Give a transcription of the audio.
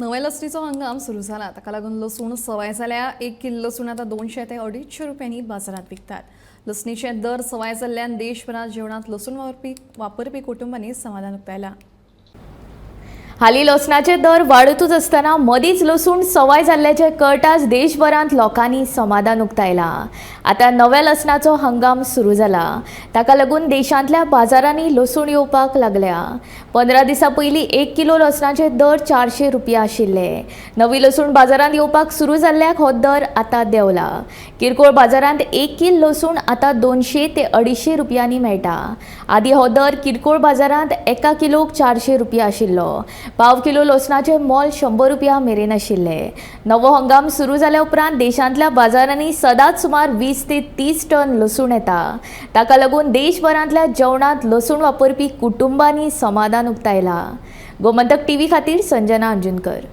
नव्या लसणीचो हंगाम सुरू जाला. ताका लागून लसूण सवाय जाल्या. एक किल लसूण आतां 200 ते 250 रुपयांनी बाजारांत विकतात. लसणीचे दर सवाय जाल्ल्यान देशभरात जेवणात लसूण वापरपी कुटुंबांनी समाधान उक्तायलां. हालीं लसणाचे दर वाडतूच आसतना मदींच लसूण सवाय जाल्ल्याचें कळटाच देशभरांत लोकांनी समाधान उक्तायलां. आतां नव्या लसणाचो हंगाम सुरू जाला. ताका लागून देशांतल्या बाजारांनी लसूण येवपाक लागल्या. 15 दिसां पयलीं 1 किलो लसणाचे दर 400 रुपया आशिल्ले. नवी लसूण बाजारांत येवपाक सुरू जाल्ल्याक हो दर आतां देंवला. किरकोळ बाजारांत 1 किल लसूण आतां 200 ते 250 रुपयांनी मेळटा. आदीं हो दर किरकोळ बाजारांत 1 किलोक 400 रुपया आशिल्लो. पाव किलो लसणाचें मोल 100 रुपया मेरेन आशिल्लें. नवो हंगाम सुरू जाल्या उपरांत देशांतल्या बाजारांनी सदांच सुमार 20 ते 30 टन लसूण येता. ताका लागून देशभरांतल्या जेवणांत लसूण वापरपी कुटुंबांनी समाधान उक्तायलां. गोमंतक टीव्ही खातीर संजना अंजुनकर.